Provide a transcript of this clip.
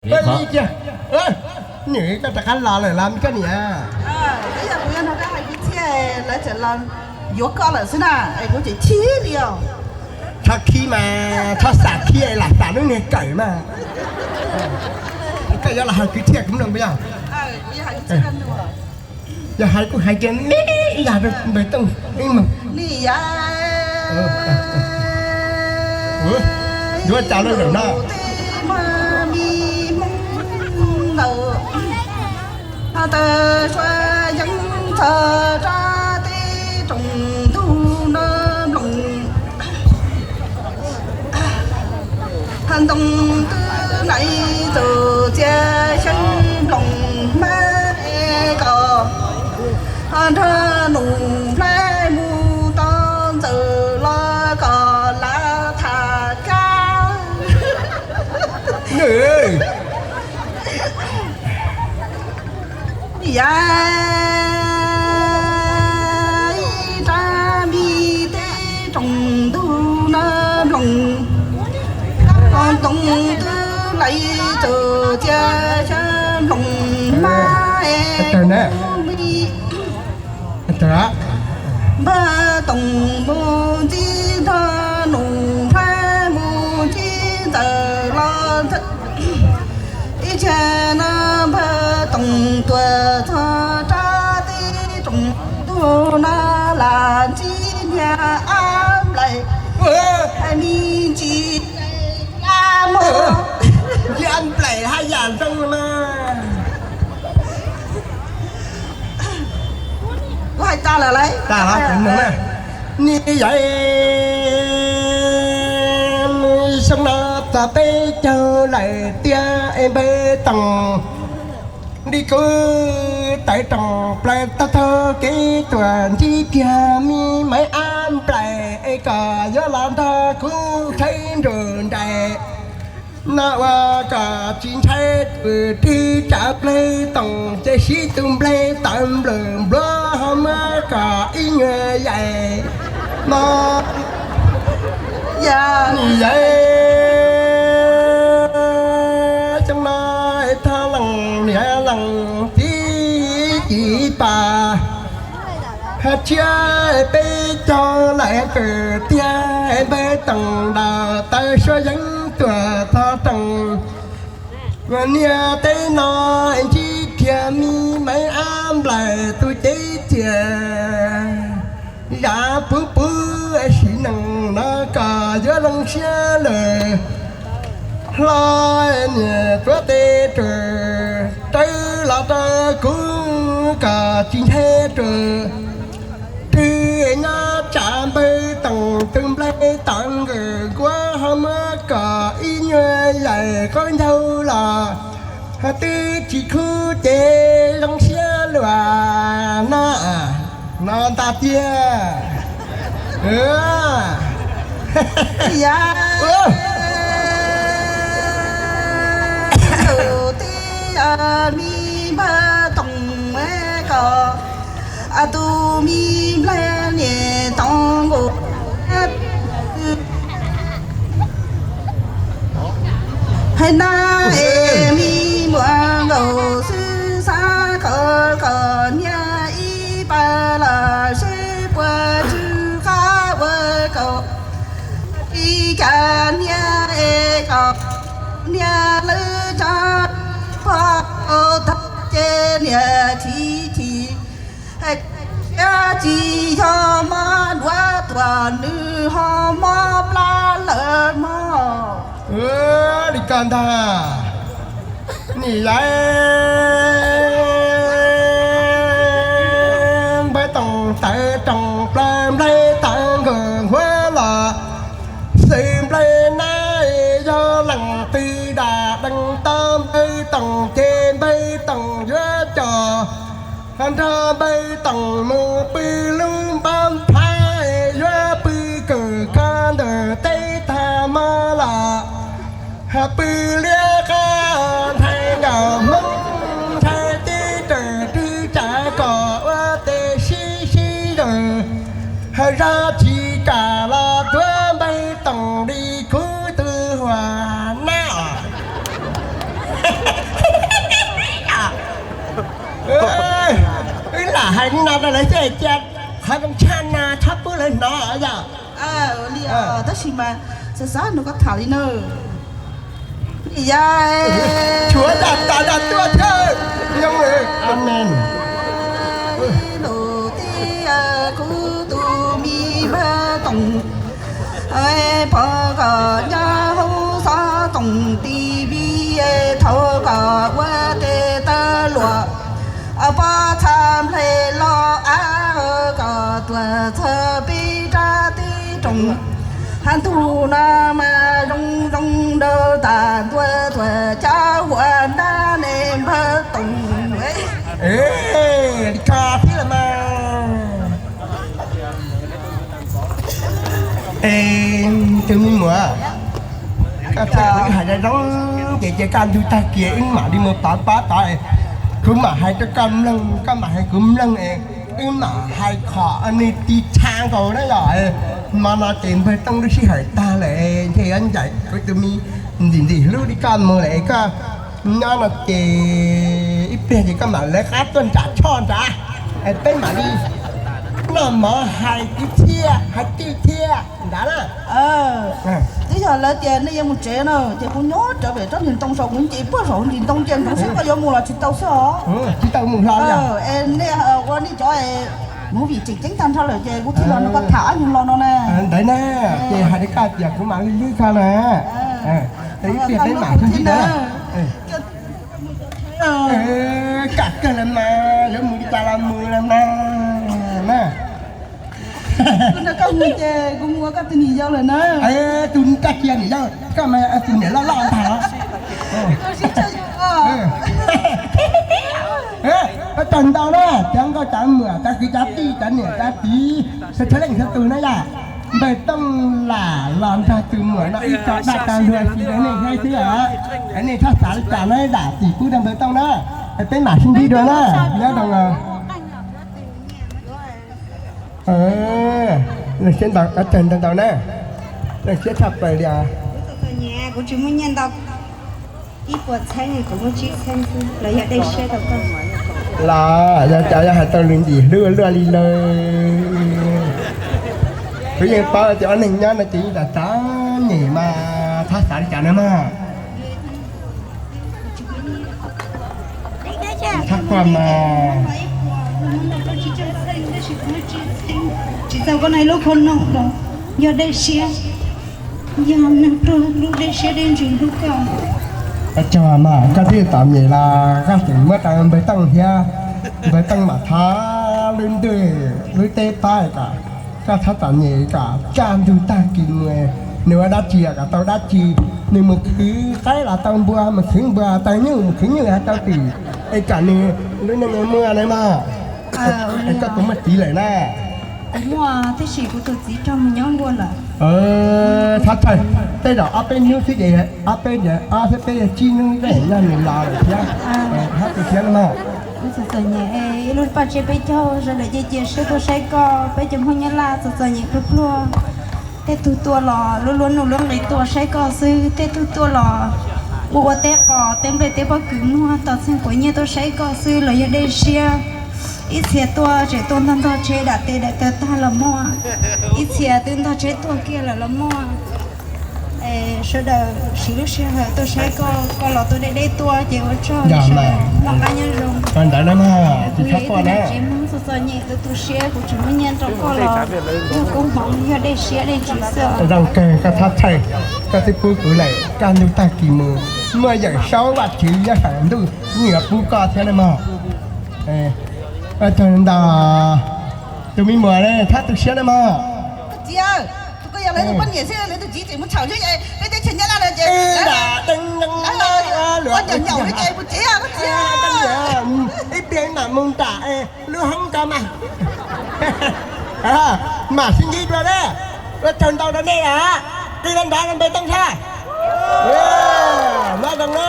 Ib cia, nws koj rov qab los lawm los me koj niam? Yog kuv yog no koj hais kwv txhiaj lawv tseem los yuav koj lawm xwb na, es kuv tseem chim li os. Txhob khib mas, txhob xam khib lam xam lub niag kawm mas. Koj yuav los hais kwv txhiaj kuv mloog puas yog? Yog hais kuj hais tias me ib yam rau npawg Tooj ib mog. Yuav cas lawm no? Tawg sua yeeb txog rau tej tsoom ntug no nploos. Ntoo twb laiv txuj cia xyeeb nploos hmab es kom nrog nus nplaig mus tau ntxawm los kom lav tham kab. Yam ib rab me tej tsoom ntug no nploos, ntoo twb laiv txuj cia xyeeb nploos hmab es npawg Toom mus ntxib nrog nus nplaig mus ntsib ntxawm los ib tsam no npawg Toom tuaj txog rau tej tsoom ntug no lam ntsib niag ab nplaim hais me ntsis ab mog. Ntsib ab nplaim haj yam zoo na. Kuv hais tas lawm lauj. Nws yog xyoo no txog peb caug lawm tiag es npawg Toom li kuv tawv roos plaws tag tag kev tuaj ntsib kiag me maiv ab nplaim es kom yuav los nrog kuv tshawb nruas nraim no ua kom tsis ntshai rwg tsav npawg Toom ces sib tus nplaig tawv nplawm npluav ho muab kom ib nyuag yaim no. Yam yam xyoo no thov leej niam leej txiv ci pas hais tshiab peb caug lawm tiag tiag npawg Toom ntaus taw suab yeeb tuaj txog roos niag teb no ntsib kiag me maiv ab nplaim tus cev tiag zam puv puv sim neej no kom yuav zoo siab lawm. Hlo niam tuav tes rwg rawv los rau kuv kom tsis ntshai rwg twg nyob tsam npawg Toom tus nplaig tom nkawm nkuav ho muab kom ib nyuag yaim qaub ncaug los twb tsis khub ces zoo siab luag no no ntag tiag. Yam tus tib me npawg Toom kom tus me nplaig niam tau nkaus hais na es me muam nkaus xwb xav kom kom niag ib pas los seb puas tsw qab ua kom li cas niag es kom niag lawv tso pog tau tag ces niag chim chim siab tsis yog mob duav tuam nws ho mob plab lawm mog. Li ko ntag. Nim yam npawg Toom tawv roos plaws nplaig tawv nkaus huab los xwm nplaig na es yog leej twg dam dees tau npawg Toom ces npawg Toom yuav coj nrog npawg Toom mus pw lub npab phav es yuav pw kawg koj ntawm teb thaj mab los pw liab qab nthaig nkaus Hmoob ntshai tib raws twg tsav kom ua tes sib sib zaws. Zaj tsis kam los tuav npawg Toom li kuv tus huas nab. Li no rau lawv seb cia qhov zoo tshaj no txhob pub lawv hnov yom. Li tab sis mas xav xav nrog koj tham li na. Tshuav daj tas daj tuaj thiab. Amen. Kuv tus me npawg Toom, pog kom nyob hauv xov toom ti vi, thaum kom ua tes taw luam, pov txha nplej los av kom tuaj txog peb rab teb roog. Hab ntug no mas zoo zoo nraug tas ntua tuaj cov huam nrab ne npawg Toom. Li ko xwb los mas. Es tus me muam, koj thiab kuv wb hais zoo zoo ces cia kaj ntug tag kis wb mam li mus pov pob tod, kuv mam hais rau koj mloog, koj mam hais kuv mloog es wb mam hais qhov nws tiv txha nkaus na yom. Hmo no ces npawg Tooj lub sij hawm tag lawm, ntshe yuav ncaim kuv tus me ntxim ntxim hlub li koj mus lawm es koj nyob no ces ib pliag ces koj mam lawv qab tuaj nram tshoj nrad, peb mam li noj mov hais kwv txhiaj hais twj thiaj nrad na. Twb yog lawv tias nej yuav mus tsev na, ces kuv nyob rawv pem tsob ntsis ntoo saum, kuv nce puag saum ntsis ntoo cia ntsoov seb koj yuav mus los tsis tau xwb os. Tsis tau mus hlo li. Es nej ua nej cov movie tseem ceeb tag nrho lawm ces kuv thiaj los nrog koj tham ob nyuag lo no na. Ntawd na, ces hais rau koj tias kuv mam li hlub koj na. Ib pliag peb mam sib ntsib dua. Kam kawg los mas, yuav mus li cas los mus los mas na. Kuv nrog koj mus ces kuv mus ua koj tus niam yau lawm na. Tus koj cia niam yau, koj mas tus niam loj loj ntag los. Ua tsaug ntau na, cov nkauj cov muam, cov kwv cov tij, cov niam cov txiv, sawv txhua leej txhua tus na yom. Npawg Tooj Lam los nrog tus muam no ib co daj tag nrho xwb rau nej saib xwb os. Nej txhob xav li cas na, dam txim pub rau npawg Tooj na. Peb mam sib ntsib dua na, nyob zoo. Leej siab ntau, ua tsaug ntau ntau na. Leej siab tshaj plaws li os. Kuv tsis muaj nyiaj ntau, ib puas txheeb, kuv muaj tsib txheeb xwb, los yog dej siab rau koj. Los yog cov yog hais tau lus ntxim hlub luaj li lawm. Kuv yeej paub tias ob neeg nyob no ces yeej txom txom nyem mas txhob xav li cas na mog. Txhob quaj mas. Tsis txaus koj no ib lub khau noog los yog dej siab, yog neeg pluag lub dej siab dej ntsws hlub koj. Ua tsaug mas koj twb txom nyem los koj tseem muab rau npawg Tooj thiab, npawg Tooj mam thov lub ntuj lub teb pab kom koj txhob txom nyem, kom kaj ntug tag kis mus nws ua dab tsi kom tau dab tsi, nws mus khwv qaib los tau npua, mus khwv npua tau nyuj, mus khwv nyuj ho tau twm, es kom nws lub neej muaj na mog. Es koj puas muaj txiv lawm na? Kuv muaj tab sis kuv tus txiv raug mus nyob nkuaj lawm. Txhob txhawj, tej zaum ob peb hnub xwb ces, ob peb, ob peb tsib hnub ces nws los lawm thiab. Hab tu siab na mog. Kuv txom txom nyem, ib lub paj tsiab peb caug sawv daws cia cia siab tuaj saib koj, peb cov Hmoob Nyab Laj txom txom nyem pluag pluag. Tej tug tuaj los lub lub nuj lub nqis tuaj saib koj xwb, tej tug tuaj los ua ua teb qos teb nplej teb pob kws muag tos txheej quav nyiaj tuaj saib koj xwb los yog dej siab. Ib txhia tuaj tseem tuaj ntog ntog tsheb dam tes dam taw tag los muaj, ib txhia twb ntog tsheb tuag kiag lawm los muaj. Sawv daws siv lub sij hawm tuaj saib koj, koj los tuaj deb deb tuaj ces ua tsaug, noj qab nyob zoo. Kuv yog ib tug niam tsev Hmoob txom txom nyem tu tu siab, kuv tseem muaj nyiaj rau koj los yog koob hmoov yog dej siab dej ntsws xwb. Zoo kawg koj txhob txhawj, koj twb pub kuv lawm, kaj ntug tag kis mus muaj Yawm Saub Vajtswv nyob saum ntuj yeej yuav pub koj thiab na mog. Ua tsaug ntau, tus me muam ne, txhob tu siab na mog. Txiv, tus koj yog lawv tus poj niam xwb, lawv tus txiv tseem mus txhaum xwb ces peb teb chaws Nyab Laj no ces ua nyaum nyaum li ces puas tsev koj txiv? Ib pliag mam mus nram lub hoob ko mas. Mam sib ntsib dua na. Ua tsaug ntau rau nej os. Qhia nrov rau npawg Tooj sab. Nyob zoo na.